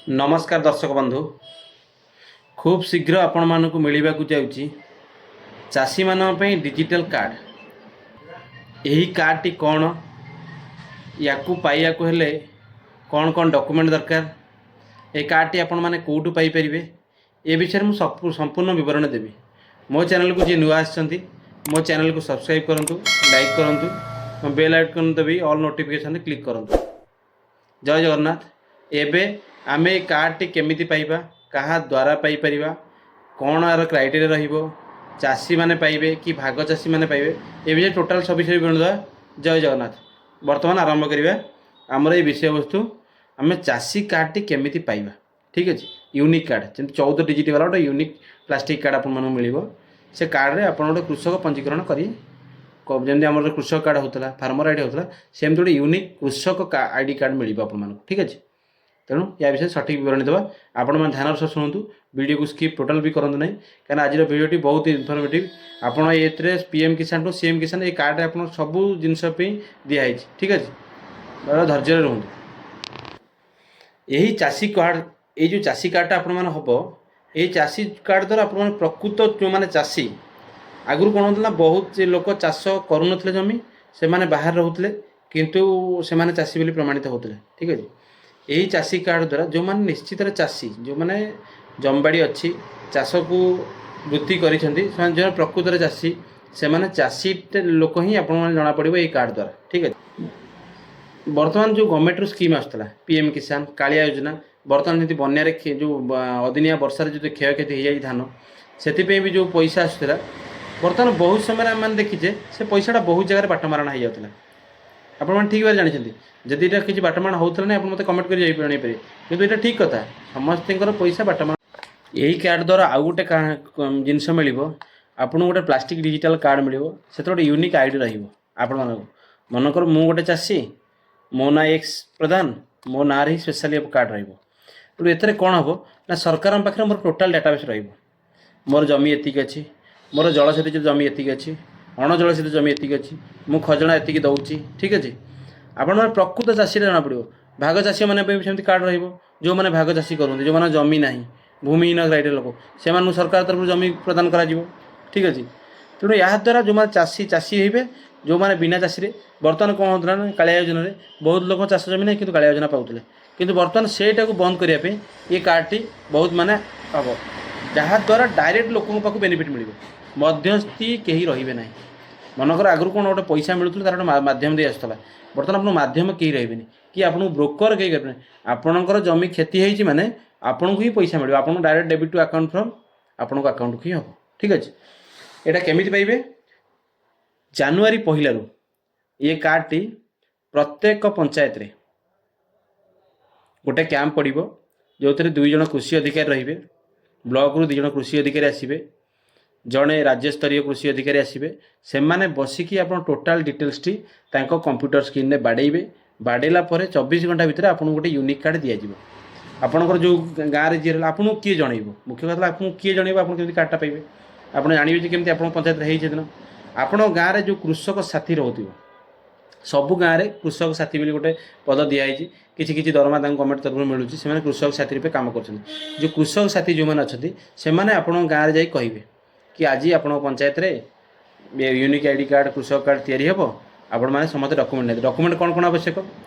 ନମସ୍କାର ଦର୍ଶକ ବନ୍ଧୁ। ଖୁବ୍ ଶୀଘ୍ର ଆପଣମାନଙ୍କୁ ମିଳିବାକୁ ଯାଉଛି ଚାଷୀମାନଙ୍କ ପାଇଁ ଡିଜିଟାଲ କାର୍ଡ଼। ଏହି କାର୍ଡ଼ଟି କ'ଣ, ୟାକୁ ପାଇବାକୁ ହେଲେ କ'ଣ କ'ଣ ଡକୁମେଣ୍ଟ ଦରକାର, ଏ କାର୍ଡ଼ଟି ଆପଣମାନେ କେଉଁଠୁ ପାଇପାରିବେ, ଏ ବିଷୟରେ ମୁଁ ସମ୍ପୂର୍ଣ୍ଣ ବିବରଣୀ ଦେବି। ମୋ ଚ୍ୟାନେଲକୁ ଯିଏ ନୂଆ ଆସିଛନ୍ତି, ମୋ ଚ୍ୟାନେଲକୁ ସବସ୍କ୍ରାଇବ୍ କରନ୍ତୁ, ଲାଇକ୍ କରନ୍ତୁ, ବେଲ୍ ଆଇକନ୍ ଦବାଇ ଅଲ୍ ନୋଟିଫିକେସନରେ କ୍ଲିକ୍ କରନ୍ତୁ। ଜୟ ଜଗନ୍ନାଥ। ଏବେ ଆମେ ଏ କାର୍ଡ଼ଟି କେମିତି ପାଇବା, କାହା ଦ୍ୱାରା ପାଇପାରିବା, କ'ଣ ଏହାର କ୍ରାଇଟେରିଆ ରହିବ, ଚାଷୀମାନେ ପାଇବେ କି ଭାଗ ଚାଷୀମାନେ ପାଇବେ, ଏ ବିଷୟରେ ଟୋଟାଲ୍ ସବୁ ବିଷୟରେ ବିବରଣୀ ଦେବା। ଜୟ ଜଗନ୍ନାଥ। ବର୍ତ୍ତମାନ ଆରମ୍ଭ କରିବା ଆମର ଏଇ ବିଷୟବସ୍ତୁ, ଆମେ ଚାଷୀ କାର୍ଡ଼ଟି କେମିତି ପାଇବା। ଠିକ୍ ଅଛି। ୟୁନିକ୍ କାର୍ଡ଼, ଯେମିତି 14 ଡିଜିଟ୍ ବାଲା ଗୋଟେ ୟୁନିକ୍ ପ୍ଲାଷ୍ଟିକ୍ କାର୍ଡ଼ ଆପଣମାନଙ୍କୁ ମିଳିବ। ସେ କାର୍ଡ଼ରେ ଆପଣ ଗୋଟେ କୃଷକ ପଞ୍ଜୀକରଣ କରି ଯେମିତି ଆମର କୃଷକ କାର୍ଡ଼ ହେଉଥିଲା, ଫାର୍ମର ଆଇଡ଼ି ହେଉଥିଲା, ସେମିତି ଗୋଟେ ୟୁନିକ୍ କୃଷକ ଆଇଡ଼ି କାର୍ଡ଼ ମିଳିବ ଆପଣମାନଙ୍କୁ। ଠିକ୍ ଅଛି। ତେଣୁ ୟା ବିଷୟରେ ସଠିକ୍ ବିବରଣୀ ଦେବା। ଆପଣମାନେ ଧ୍ୟାନର ସହ ଶୁଣନ୍ତୁ, ଭିଡ଼ିଓକୁ ସ୍କିପ୍ ଟୋଟାଲ୍ ବି କରନ୍ତୁ ନାହିଁ, କାରଣ ଆଜିର ଭିଡ଼ିଓଟି ବହୁତ ଇନଫର୍ମେଟିଭ୍। ଆପଣ ଏଥିରେ ପିଏମ୍ କିଷାନ ଟୁ ସିଏମ୍ କିଷାନ, ଏଇ କାର୍ଡ଼ରେ ଆପଣ ସବୁ ଜିନିଷ ପାଇଁ ଦିଆହେଇଛି। ଠିକ୍ ଅଛି, ବଡ଼ ଧୈର୍ଯ୍ୟରେ ରୁହନ୍ତୁ। ଏହି ଚାଷୀ କାର୍ଡ଼, ଏଇ ଯେଉଁ ଚାଷୀ କାର୍ଡ଼ଟା ଆପଣମାନେ ହେବ, ଏଇ ଚାଷୀ କାର୍ଡ଼ ଦ୍ୱାରା ଆପଣମାନେ ପ୍ରକୃତ ଯେଉଁମାନେ ଚାଷୀ। ଆଗରୁ କ'ଣ ହେଉଥିଲା, ବହୁତ ଲୋକ ଚାଷ କରୁନଥିଲେ ଜମି, ସେମାନେ ବାହାରେ ରହୁଥିଲେ, କିନ୍ତୁ ସେମାନେ ଚାଷୀ ବୋଲି ପ୍ରମାଣିତ ହେଉଥିଲେ। ଠିକ୍ ଅଛି। ଏହି ଚାଷୀ କାର୍ଡ଼ ଦ୍ୱାରା ଯେଉଁମାନେ ନିଶ୍ଚିତରେ ଚାଷୀ, ଯେଉଁମାନେ ଜମିବାଡ଼ି ଅଛି, ଚାଷକୁ ବୃତ୍ତି କରିଛନ୍ତି, ସେମାନେ ଯେଉଁମାନେ ପ୍ରକୃତରେ ଚାଷୀ, ସେମାନେ ଚାଷୀ ଲୋକ ହିଁ ଆପଣମାନେ ଜଣାପଡ଼ିବ ଏଇ କାର୍ଡ଼ ଦ୍ୱାରା। ଠିକ୍ ଅଛି। ବର୍ତ୍ତମାନ ଯେଉଁ ଗଭର୍ଣ୍ଣମେଣ୍ଟରୁ ସ୍କିମ୍ ଆସୁଥିଲା, ପିଏମ୍ କିଷାନ, କାଳିଆ ଯୋଜନା, ବର୍ତ୍ତମାନ ଯେମିତି ବନ୍ୟାରେ ଯେଉଁ ଅଦିନିଆ ବର୍ଷାରେ ଯେଉଁ କ୍ଷୟକ୍ଷତି ହେଇଯାଇଛି ଧାନ, ସେଥିପାଇଁ ବି ଯେଉଁ ପଇସା ଆସୁଥିଲା, ବର୍ତ୍ତମାନ ବହୁତ ସମୟରେ ଆମେମାନେ ଦେଖିଛେ, ସେ ପଇସାଟା ବହୁତ ଜାଗାରେ ବାଟମାରଣା ହେଇଯାଉଥିଲା। ଆପଣମାନେ ଠିକ୍ ଭାବରେ ଜାଣିଛନ୍ତି। ଯଦି ଏଇଟା କିଛି ବାଟମାରଣା ହେଉଥିଲା ନାହିଁ, ଆପଣ ମୋତେ କମେଣ୍ଟ କରି ଜଣାଇପାରିବେ। କିନ୍ତୁ ଏଇଟା ଠିକ୍ କଥା, ସମସ୍ତଙ୍କର ପଇସା ବାଟମାରଣା। ଏହି କାର୍ଡ଼ ଦ୍ୱାରା ଆଉ ଗୋଟେ ଜିନିଷ ମିଳିବ ଆପଣଙ୍କୁ, ଗୋଟେ ପ୍ଲାଷ୍ଟିକ୍ ଡିଜିଟାଲ କାର୍ଡ଼ ମିଳିବ। ସେଥିରେ ଗୋଟେ ୟୁନିକ୍ ଆଇଡ଼ି ରହିବ ଆପଣମାନଙ୍କୁ। ମନେକର ମୁଁ ଗୋଟେ ଚାଷୀ, ମୋ ନାଁ ଏକ୍ସ ପ୍ରଧାନ, ମୋ ନାଁରେ ହିଁ ସ୍ପେଶାଲି କାର୍ଡ଼ ରହିବ। ତେଣୁ ଏଥିରେ କ'ଣ ହେବ ନା, ସରକାରଙ୍କ ପାଖରେ ମୋର ଟୋଟାଲ୍ ଡାଟାବେସ୍ ରହିବ। ମୋର ଜମି ଏତିକି ଅଛି, ମୋର ଜଳସେଚିତ ଜମି ଏତିକି ଅଛି, ଅଣଜଳସେଚିତ ଜମି ଏତିକି ଅଛି, ମୁଁ ଖଜଣା ଏତିକି ଦେଉଛି। ଠିକ୍ ଅଛି। ଆପଣଙ୍କର ପ୍ରକୃତ ଚାଷୀରେ ଜଣାପଡ଼ିବ। ଭାଗ ଚାଷୀମାନଙ୍କ ପାଇଁ ବି ସେମିତି କାର୍ଡ଼ ରହିବ। ଯେଉଁମାନେ ଭାଗ ଚାଷୀ କରନ୍ତି, ଯେଉଁମାନେ ଜମି ନାହିଁ, ଭୂମିହୀନ କ୍ରାଇଟେରିଆ ଲୋକ, ସେମାନଙ୍କୁ ସରକାର ତରଫରୁ ଜମି ପ୍ରଦାନ କରାଯିବ। ଠିକ୍ ଅଛି। ତେଣୁ ଏହାଦ୍ୱାରା ଯେଉଁମାନେ ଚାଷୀ ଚାଷୀ ହେବେ, ଯେଉଁମାନେ ବିନା ଚାଷୀରେ। ବର୍ତ୍ତମାନ କ'ଣ ହେଉଥିଲା ନା, କାଳିଆ ଯୋଜନାରେ ବହୁତ ଲୋକ ଚାଷ ଜମି ନାହିଁ, କିନ୍ତୁ କାଳିଆ ଯୋଜନା ପାଉଥିଲେ। କିନ୍ତୁ ବର୍ତ୍ତମାନ ସେଇଟାକୁ ବନ୍ଦ କରିବା ପାଇଁ ଏ କାର୍ଡ଼ଟି ବହୁତ ମାନେ ହେବ, ଯାହାଦ୍ୱାରା ଡାଇରେକ୍ଟ ଲୋକଙ୍କ ପାଖକୁ ବେନିଫିଟ୍ ମିଳିବ, ମଧ୍ୟସ୍ଥି କେହି ରହିବେ ନାହିଁ। ମନେକର ଆଗରୁ କ'ଣ ଗୋଟେ ପଇସା ମିଳୁଥିଲା, ତାର ଗୋଟେ ମାଧ୍ୟମ ଦେଇ ଆସୁଥିଲା। ବର୍ତ୍ତମାନ ଆପଣଙ୍କ ମାଧ୍ୟମ କେହି ରହିବେନି କି ଆପଣଙ୍କୁ ବ୍ରୋକର କେହି କରିବେନି। ଆପଣଙ୍କର ଜମି କ୍ଷତି ହେଇଛି ମାନେ ଆପଣଙ୍କୁ ହିଁ ପଇସା ମିଳିବ। ଆପଣଙ୍କୁ direct debit to account from ଆପଣଙ୍କ ଆକାଉଣ୍ଟକୁ ହିଁ ହେବ। ଠିକ୍ ଅଛି। ଏଇଟା କେମିତି ପାଇବେ? ଜାନୁଆରୀ 1ରୁ ଏ କାର୍ଡ଼ଟି ପ୍ରତ୍ୟେକ ପଞ୍ଚାୟତରେ ଗୋଟେ କ୍ୟାମ୍ପ ପଡ଼ିବ, ଯେଉଁଥିରେ ଦୁଇ ଜଣ କୃଷି ଅଧିକାରୀ ରହିବେ। ବ୍ଲକରୁ ଦୁଇ ଜଣ କୃଷି ଅଧିକାରୀ ଆସିବେ, ଜଣେ ରାଜ୍ୟସ୍ତରୀୟ କୃଷି ଅଧିକାରୀ ଆସିବେ। ସେମାନେ ବସିକି ଆପଣ ଟୋଟାଲ୍ ଡିଟେଲ୍ସଟି ତାଙ୍କ କମ୍ପ୍ୟୁଟର ସ୍କ୍ରିନ୍ରେ ବାଡ଼େଇବେ। ବାଡ଼େଇଲା ପରେ 24 ଘଣ୍ଟା ଭିତରେ ଆପଣଙ୍କୁ ଗୋଟେ ୟୁନିକ୍ କାର୍ଡ଼ ଦିଆଯିବ। ଆପଣଙ୍କର ଯେଉଁ ଗାଁରେ ଯିଏ ରହିଲା, ଆପଣଙ୍କୁ କିଏ ଜଣେଇବ? ମୁଖ୍ୟ କଥା ହେଲା, ଆପଣଙ୍କୁ କିଏ ଜଣେଇବ ଆପଣ କେମିତି କାର୍ଡ଼ଟା ପାଇବେ? ଆପଣ ଜାଣିବେ ଯେ କେମିତି ଆପଣଙ୍କ ପଞ୍ଚାୟତରେ ହେଇଛି ସେଦିନ? ଆପଣଙ୍କ ଗାଁରେ ଯେଉଁ କୃଷକ ସାଥୀ ରହୁଥିବ, ସବୁ ଗାଁରେ କୃଷକ ସାଥୀ ବୋଲି ଗୋଟେ ପଦ ଦିଆହେଇଛି। କିଛି କିଛି ଦରମା ତାଙ୍କୁ ଗଭର୍ଣ୍ଣମେଣ୍ଟ ତରଫରୁ ମିଳୁଛି। ସେମାନେ କୃଷକ ସାଥୀ ରୂପେ କାମ କରୁଛନ୍ତି। ଯେଉଁ କୃଷକ ସାଥୀ ଯେଉଁମାନେ ଅଛନ୍ତି, ସେମାନେ ଆପଣଙ୍କ ଗାଁରେ ଯାଇ କହିବେ କି ଆଜି ଆପଣଙ୍କ ପଞ୍ଚାୟତରେ ୟୁନିକ୍ ଆଇଡ଼ି କାର୍ଡ଼, କୃଷକ କାର୍ଡ଼ ତିଆରି ହେବ, ଆପଣମାନେ ସମସ୍ତେ ଡକୁମେଣ୍ଟ ନେବେ। ଡକୁମେଣ୍ଟ କ'ଣ କ'ଣ ଆବଶ୍ୟକ?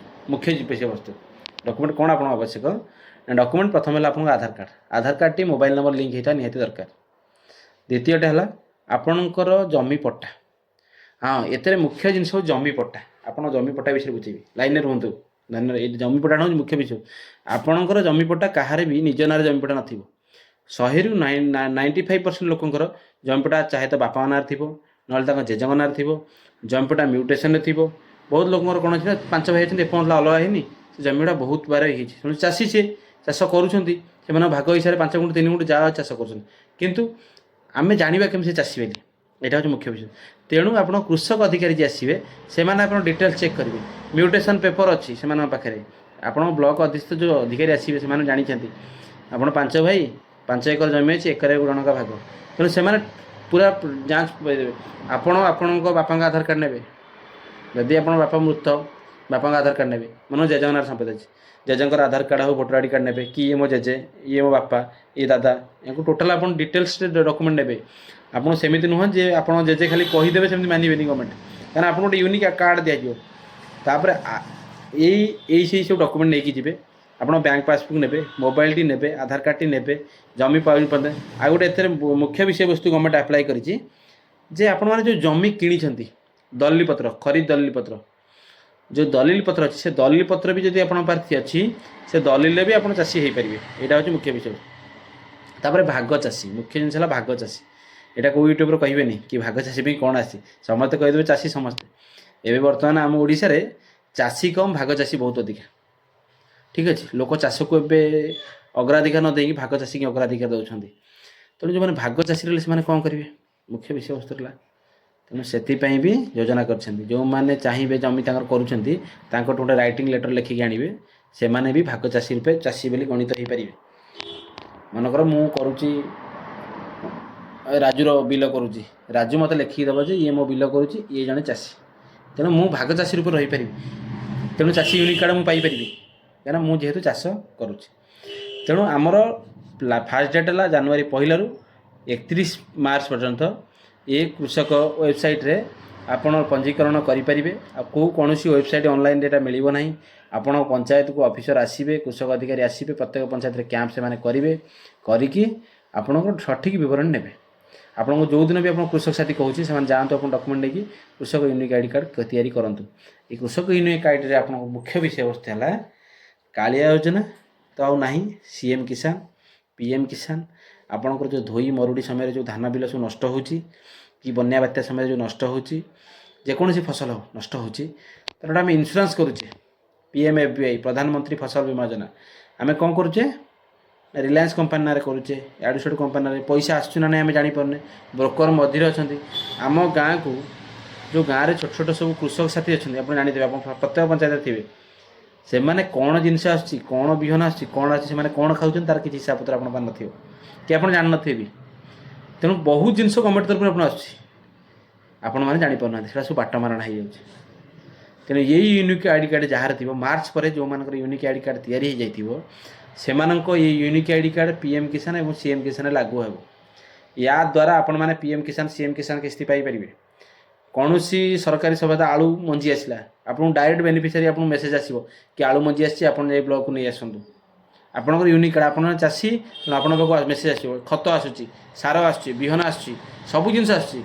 ମୁଖ୍ୟ ବିଷୟବସ୍ତୁ, ଡକୁମେଣ୍ଟ କ'ଣ ଆପଣଙ୍କ ଆବଶ୍ୟକ? ଡକୁମେଣ୍ଟ ପ୍ରଥମେ ହେଲା ଆପଣଙ୍କ ଆଧାର କାର୍ଡ଼। ଆଧାର କାର୍ଡ଼ଟି ମୋବାଇଲ ନମ୍ବର ଲିଙ୍କ୍ ହେଇଥିବା ନିହାତି ଦରକାର। ଦ୍ୱିତୀୟଟା ହେଲା ଆପଣଙ୍କର ଜମି ପଟ୍ଟା। ହଁ, ଏଥିରେ ମୁଖ୍ୟ ଜିନିଷ ହେଉଛି ଜମି ପଟ୍ଟା। ଆପଣ ଜମି ପଟ୍ଟା ବିଷୟରେ ବୁଝେଇବି, ଲାଇନରେ ରୁହନ୍ତୁ। ଲାଇନରେ, ଏଇ ଜମି ପଟ୍ଟା ହେଉଛି ମୁଖ୍ୟ ବିଷୟ। ଆପଣଙ୍କର ଜମି ପଟ୍ଟା, କାହାର ବି ନିଜ ନାଁରେ ଜମି ପଟ୍ଟା ନଥିବ। 100ରୁ 95% ଲୋକଙ୍କର ଜମି ପଟ୍ଟା ଚାହେ ତ ବାପାଙ୍କ ନାଁରେ ଥିବ, ନହେଲେ ତାଙ୍କ ଜେଜେଙ୍କ ନାଁରେ ଥିବ, ଜମି ପଟ୍ଟା ମ୍ୟୁଟେସନରେ ଥିବ। ବହୁତ ଲୋକଙ୍କର କ'ଣ ଅଛି ନା, ପାଞ୍ଚ ଭାଇ ଅଛନ୍ତି, ଏପର୍ଯ୍ୟନ୍ତ ଅଲଗା ହେଇନି, ସେ ଜମିଗୁଡ଼ା ବହୁତ ବାର ହେଇଛି। ତେଣୁ ଚାଷୀ, ସେ ଚାଷ କରୁଛନ୍ତି, ସେମାନଙ୍କ ଭାଗ ହିସାବରେ 5 ଗୁଣ୍ଠ, 3 ଗୁଣ୍ଠ ଯାହା ଚାଷ କରୁଛନ୍ତି। କିନ୍ତୁ ଆମେ ଜାଣିବା କେମିତି ସେ ଚାଷୀ ବୋଲି? ଏଇଟା ହେଉଛି ମୁଖ୍ୟ ବିଷୟ। ତେଣୁ ଆପଣ କୃଷକ ଅଧିକାରୀ ଯିଏ ଆସିବେ, ସେମାନେ ଆପଣ ଡିଟେଲ୍ସ ଚେକ୍ କରିବେ। ମ୍ୟୁଟେସନ୍ ପେପର୍ ଅଛି ସେମାନଙ୍କ ପାଖରେ। ଆପଣଙ୍କ ବ୍ଲକ ଅଧୀସ୍ଥ ଯେଉଁ ଅଧିକାରୀ ଆସିବେ, ସେମାନେ ଜାଣିଛନ୍ତି ଆପଣ ପାଞ୍ଚ ଭାଇ, 5 ଏକର ଜମି ଅଛି, ଏକରେ ଜଣକା ଭାଗ। ତେଣୁ ସେମାନେ ପୁରା ଯାଞ୍ଚ କରିଦେବେ। ଆପଣ ଆପଣଙ୍କ ବାପାଙ୍କ ଆଧାର କାର୍ଡ଼ ନେବେ। ଯଦି ଆପଣଙ୍କ ବାପା ମୃତ, ବାପାଙ୍କ ଆଧାର କାର୍ଡ଼ ନେବେ। ମନେ ଜେଜେଙ୍କ ନାଁରେ ସମ୍ପତ୍ତି ଅଛି। ଜେଜେଙ୍କର ଆଧାର କାର୍ଡ଼ ହଉ, ଭୋଟର ଆଇଡି କାର୍ଡ଼ ନେବେ କି ଇଏ ମୋ ଜେଜେ, ଇଏ ମୋ ବାପା, ଇଏ ଦାଦା, ୟାଙ୍କୁ ଟୋଟାଲ୍ ଆପଣ ଡିଟେଲ୍ସରେ ଡକୁମେଣ୍ଟ ନେବେ। ଆପଣ ସେମିତି ନୁହଁ ଯେ ଆପଣ ଜେଜେ ଖାଲି କହିଦେବେ, ସେମିତି ମାନିବେନି ଗଭର୍ଣ୍ଣମେଣ୍ଟ। କାରଣ ଆପଣଙ୍କୁ ଗୋଟେ ୟୁନିକ୍ କାର୍ଡ଼ ଦିଆଯିବ। ତାପରେ ଏଇ ଏଇ ସେଇ ସବୁ ଡକୁମେଣ୍ଟ ନେଇକି ଯିବେ। ଆପଣ ବ୍ୟାଙ୍କ ପାସବୁକ୍ ନେବେ, ମୋବାଇଲଟି ନେବେ, ଆଧାର କାର୍ଡ଼ଟି ନେବେ, ଜମି ପାଉଛନ୍ତି। ଆଉ ଗୋଟେ ଏଥିରେ ମୁଖ୍ୟ ବିଷୟବସ୍ତୁ ଗଭର୍ଣ୍ଣମେଣ୍ଟ ଆପ୍ଲାଏ କରିଛି ଯେ ଆପଣମାନେ ଯେଉଁ ଜମି କିଣିଛନ୍ତି, ଦଲିଲ ପତ୍ର, ଖରିଦ ଦଲିଲ ପତ୍ର, ଯେଉଁ ଦଲିଲ ପତ୍ର ଅଛି, ସେ ଦଲିଲ ପତ୍ର ବି ଯଦି ଆପଣଙ୍କ ପାଖରେ ଅଛି, ସେ ଦଲିଲରେ ବି ଆପଣ ଚାଷୀ ହେଇପାରିବେ। ଏଇଟା ହେଉଛି ମୁଖ୍ୟ ବିଷୟ। ତାପରେ ଭାଗ ଚାଷୀ। ମୁଖ୍ୟ ଜିନିଷ ହେଲା ଭାଗ ଚାଷୀ। ଏଇଟା କେଉଁ ୟୁଟ୍ୟୁବରେ କହିବେନି କି ଭାଗ ଚାଷୀ ପାଇଁ କ'ଣ ଆସିଛି। ସମସ୍ତେ କହିଦେବେ ଚାଷୀ ସମସ୍ତେ। ଏବେ ବର୍ତ୍ତମାନ ଆମ ଓଡ଼ିଶାରେ ଚାଷୀ କମ୍, ଭାଗ ଚାଷୀ ବହୁତ ଅଧିକା। ଠିକ୍ ଅଛି, ଲୋକ ଚାଷକୁ ଏବେ ଅଗ୍ରାଧିକାର ନ ଦେଇକି ଭାଗ ଚାଷୀକି ଅଗ୍ରାଧିକାର ଦେଉଛନ୍ତି। ତେଣୁ ଯେଉଁମାନେ ଭାଗ ଚାଷୀ ରହିଲେ, ସେମାନେ କ'ଣ କରିବେ? ମୁଖ୍ୟ ବିଷୟବସ୍ତୁ ହେଲା। ତେଣୁ ସେଥିପାଇଁ ବି ଯୋଜନା କରିଛନ୍ତି। ଯେଉଁମାନେ ଚାହିଁବେ, ଜମି ତାଙ୍କର କରୁଛନ୍ତି, ତାଙ୍କଠୁ ଗୋଟେ ରାଇଟିଂ ଲେଟର୍ ଲେଖିକି ଆଣିବେ। ସେମାନେ ବି ଭାଗ ଚାଷୀ ରୂପେ ଚାଷୀ ବୋଲି ଗଣିତ ହେଇପାରିବେ। ମନେକର ମୁଁ କରୁଛି, ରାଜୁର ବିଲ କରୁଛି, ରାଜୁ ମୋତେ ଲେଖିକି ଦେବ ଯେ ଇଏ ମୋ ବିଲ କରୁଛି, ଇଏ ଜଣେ ଚାଷୀ। ତେଣୁ ମୁଁ ଭାଗ ଚାଷୀ ରୂପେ ରହିପାରିବି। ତେଣୁ ଚାଷୀ ୟୁନିକ୍ କାର୍ଡ଼ ମୁଁ ପାଇପାରିବି, କାହିଁକିନା ମୁଁ ଯେହେତୁ ଚାଷ କରୁଛି। ତେଣୁ ଆମର ଫାର୍ଷ୍ଟ ଡେଟ୍ ହେଲା ଜାନୁଆରୀ 1ରୁ 31 ମାର୍ଚ୍ଚ ପର୍ଯ୍ୟନ୍ତ ଏ କୃଷକ ୱେବସାଇଟ୍ରେ ଆପଣ ପଞ୍ଜୀକରଣ କରିପାରିବେ। ଆଉ କେଉଁ କୌଣସି ୱେବସାଇଟ୍ ଅନଲାଇନ୍ରେ ଏଇଟା ମିଳିବ ନାହିଁ। ଆପଣ ପଞ୍ଚାୟତକୁ ଅଫିସର ଆସିବେ, କୃଷକ ଅଧିକାରୀ ଆସିବେ, ପ୍ରତ୍ୟେକ ପଞ୍ଚାୟତରେ କ୍ୟାମ୍ପ ସେମାନେ କରିବେ। କରିକି ଆପଣଙ୍କର ସଠିକ୍ ବିବରଣୀ ନେବେ। ଆପଣଙ୍କୁ ଯେଉଁଦିନ ବି ଆପଣ କୃଷକ ସାଥୀ କହୁଛି, ସେମାନେ ଯାଆନ୍ତୁ, ଆପଣ ଡକୁମେଣ୍ଟ ନେଇକି କୃଷକ ୟୁନିକ୍ ଆଇଡ଼ି କାର୍ଡ଼ ତିଆରି କରନ୍ତୁ। ଏଇ କୃଷକ ୟୁନିକ୍ ଆଇଡ଼ିରେ ଆପଣଙ୍କ ମୁଖ୍ୟ ବିଷୟବସ୍ତୁ ହେଲା କାଳିଆ ଯୋଜନା ତ ଆଉ ନାହିଁ, ସିଏମ୍ କିଷାନ, ପିଏମ୍ କିଷାନ, ଆପଣଙ୍କର ଯେଉଁ ଧୋଇ ମରୁଡ଼ି ସମୟରେ ଯେଉଁ ଧାନ ବିଲ ସବୁ ନଷ୍ଟ ହେଉଛି କି ବନ୍ୟା ବାତ୍ୟା ସମୟରେ ଯେଉଁ ନଷ୍ଟ ହେଉଛି, ଯେକୌଣସି ଫସଲ ହଉ ନଷ୍ଟ ହେଉଛି, ତେଣୁ ଆମେ ଇନ୍ସୁରାନ୍ସ କରୁଛେ। ପିଏମ୍ଏଫ୍ବିୱାଇ, ପ୍ରଧାନମନ୍ତ୍ରୀ ଫସଲ ବୀମା ଯୋଜନା, ଆମେ କ'ଣ କରୁଛେ? ରିଲାଏନ୍ସ କମ୍ପାନୀ ନାଁରେ କରୁଛେ, ଇଆଡ଼ୁ ସିଆଡ଼ୁ କମ୍ପାନୀ ନାଁରେ। ପଇସା ଆସୁଛି ନା ନାହିଁ ଆମେ ଜାଣିପାରୁନେ। ବ୍ରୋକର ମଝିରେ ଅଛନ୍ତି। ଆମ ଗାଁକୁ ଯେଉଁ ଗାଁରେ ଛୋଟ ଛୋଟ ସବୁ କୃଷକ ସାଥୀ ଅଛନ୍ତି, ଆପଣ ଜାଣିଥିବେ, ଆପଣ ପ୍ରତ୍ୟେକ ପଞ୍ଚାୟତରେ ଥିବେ, ସେମାନେ କ'ଣ ଜିନିଷ ଆସୁଛି, କ'ଣ ବିହନ ଆସୁଛି, କ'ଣ ଆସୁଛି, ସେମାନେ କ'ଣ ଖାଉଛନ୍ତି, ତାର କିଛି ହିସାବ ପତ୍ର ଆପଣଙ୍କ ପାଖରେ ନଥିବ କି ଆପଣ ଜାଣିନଥିବେ ବି। ତେଣୁ ବହୁତ ଜିନିଷ ଗଭର୍ଣ୍ଣମେଣ୍ଟ ତରଫରୁ ଆପଣ ଆସୁଛି, ଆପଣମାନେ ଜାଣିପାରୁନାହାନ୍ତି। ସେଟା ସବୁ ବାଟ ମାରଣା ହେଇଯାଉଛି। ତେଣୁ ଏଇ ୟୁନିକ୍ I D card ଯାହାର ଥିବ, ମାର୍ଚ୍ଚ ପରେ ଯେଉଁମାନଙ୍କର ୟୁନିକ୍ I D card ତିଆରି ହେଇଯାଇଥିବ, ସେମାନଙ୍କ ଏଇ unique ID card PM କିଷାନ ଏବଂ ସିଏମ୍ କିଷାନରେ ଲାଗୁ ହେବ। ୟା ଦ୍ୱାରା ଆପଣମାନେ ପିଏମ୍ କିଷାନ, ସିଏମ୍ କିଷାନ କିସ୍ତି ପାଇପାରିବେ। କୌଣସି ସରକାରୀ ସହାୟତା, ଆଳୁ ମଞ୍ଜି ଆସିଲା, ଆପଣଙ୍କୁ ଡାଇରେକ୍ଟ ବେନିଫିସିଆରୀ ଆପଣଙ୍କୁ ମେସେଜ୍ ଆସିବ କି ଆଳୁ ମଞ୍ଜି ଆସିଛି, ଆପଣ ଯାଇ ବ୍ଲକକୁ ନେଇ ଆସନ୍ତୁ। ଆପଣଙ୍କର ୟୁନିକ୍ କାର୍ଡ଼, ଆପଣ ଚାଷୀ, ତେଣୁ ଆପଣଙ୍କ ପାଖକୁ ମେସେଜ୍ ଆସିବ। ଖତ ଆସୁଛି, ସାର ଆସୁଛି, ବିହନ ଆସୁଛି, ସବୁ ଜିନିଷ ଆସୁଛି।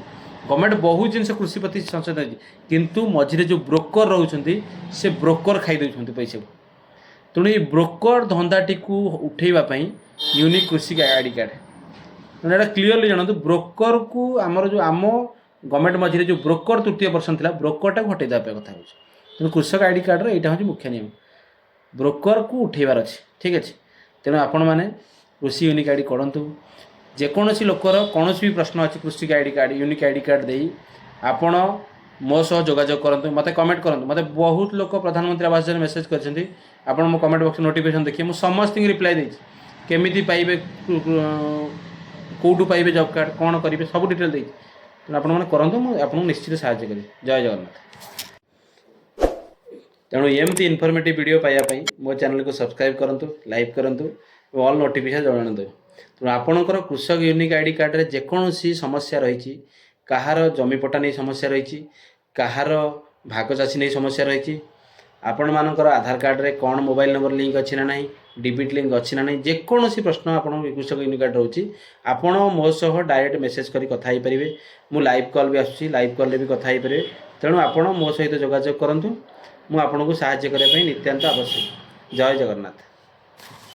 ଗଭର୍ଣ୍ଣମେଣ୍ଟ ବହୁତ ଜିନିଷ କୃଷି ପ୍ରତି ସଚେତନ ହେଇଛି, କିନ୍ତୁ ମଝିରେ ଯେଉଁ ବ୍ରୋକର ରହୁଛନ୍ତି, ସେ ବ୍ରୋକର ଖାଇ ଦେଉଛନ୍ତି ପଇସାକୁ। ତେଣୁ ଏଇ ବ୍ରୋକର ଧନ୍ଦାଟିକୁ ଉଠେଇବା ପାଇଁ ୟୁନିକ୍ କୃଷି I D card. ତେଣୁ ଏଇଟା କ୍ଲିଅରଲି ଜାଣନ୍ତୁ, ବ୍ରୋକରକୁ ଆମର ଯେଉଁ ଆମ ଗଭର୍ଣ୍ଣମେଣ୍ଟ ମଝିରେ ଯେଉଁ ବ୍ରୋକର ତୃତୀୟ ପର୍ସନ ଥିଲା, ବ୍ରୋକରଟାକୁ ହଟେଇ ଦେବା ପାଇଁ କଥା ହେଉଛି। ତେଣୁ କୃଷକ I D କାର୍ଡ଼ର ଏଇଟା ହେଉଛି ମୁଖ୍ୟ ନିୟମ, ବ୍ରୋକରକୁ ଉଠେଇବାର ଅଛି। ଠିକ୍ ଅଛି, ତେଣୁ ଆପଣମାନେ କୃଷି ୟୁନିକ୍ I D କରନ୍ତୁ। ଯେକୌଣସି ଲୋକର କୌଣସି ବି ପ୍ରଶ୍ନ ଅଛି, କୃଷି ID card, unique ID card ଦେଇ ଆପଣ ମୋ ସହ ଯୋଗାଯୋଗ କରନ୍ତୁ, ମୋତେ କମେଣ୍ଟ କରନ୍ତୁ। ମୋତେ ବହୁତ ଲୋକ ପ୍ରଧାନମନ୍ତ୍ରୀ ଆବାସ ଯୋଜନା ମେସେଜ୍ କରିଛନ୍ତି। ଆପଣ ମୋ କମେଣ୍ଟ ବକ୍ସ ନୋଟିଫିକେସନ୍ ଦେଖିବେ, ମୁଁ ସମସ୍ତଙ୍କୁ ରିପ୍ଲାଏ ଦେଇଛି। କେମିତି ପାଇବେ, କେଉଁଠୁ ପାଇବେ ଜବ୍ କାର୍ଡ଼, କ'ଣ କରିବେ, ସବୁ ଡିଟେଲ୍ ଦେଇଛି। ତେଣୁ ଆପଣମାନେ କରନ୍ତୁ, ମୁଁ ଆପଣଙ୍କୁ ନିଶ୍ଚିତ ସାହାଯ୍ୟ କରିବି। ଜୟ ଜଗନ୍ନାଥ। ତେଣୁ ଏମିତି ଇନଫର୍ମେଟିଭ୍ ଭିଡ଼ିଓ ପାଇବା ପାଇଁ ମୋ ଚ୍ୟାନେଲକୁ ସବସ୍କ୍ରାଇବ୍ କରନ୍ତୁ, ଲାଇକ୍ କରନ୍ତୁ ଏବଂ ଅଲ୍ ନୋଟିଫିକେସନ୍ ଜଣାନ୍ତୁ। ତେଣୁ ଆପଣଙ୍କର କୃଷକ ୟୁନିକ୍ I D କାର୍ଡ଼ରେ ଯେକୌଣସି ସମସ୍ୟା ରହିଛି, କାହାର ଜମି ପଟ୍ଟା ନେଇ ସମସ୍ୟା ରହିଛି, କାହାର ଭାଗ ଚାଷୀ ନେଇ ସମସ୍ୟା ରହିଛି, ଆପଣମାନଙ୍କର ଆଧାର କାର୍ଡ଼ରେ କ'ଣ ମୋବାଇଲ ନମ୍ବର ଲିଙ୍କ୍ ଅଛି ନା ନାହିଁ, ଡିବିଟି ଲିଙ୍କ୍ ଅଛି ନା ନାହିଁ, ଯେକୌଣସି ପ୍ରଶ୍ନ ଆପଣଙ୍କ କୃଷକ ୟୁନିକ୍ କାର୍ଡ଼ ରହୁଛି, ଆପଣ ମୋ ସହ ଡାଇରେକ୍ଟ ମେସେଜ୍ କରି କଥା ହେଇପାରିବେ। ମୁଁ ଲାଇଭ୍ କଲ୍ ବି ଆସୁଛି, ଲାଇଭ୍ କଲ୍ରେ ବି କଥା ହେଇପାରିବେ। ତେଣୁ ଆପଣ ମୋ ସହିତ ଯୋଗାଯୋଗ କରନ୍ତୁ। ମୁଁ ଆପଣଙ୍କୁ ସାହାଯ୍ୟ କରିବା ପାଇଁ ନିତ୍ୟାନ୍ତ ଆବଶ୍ୟକ। ଜୟ ଜଗନ୍ନାଥ।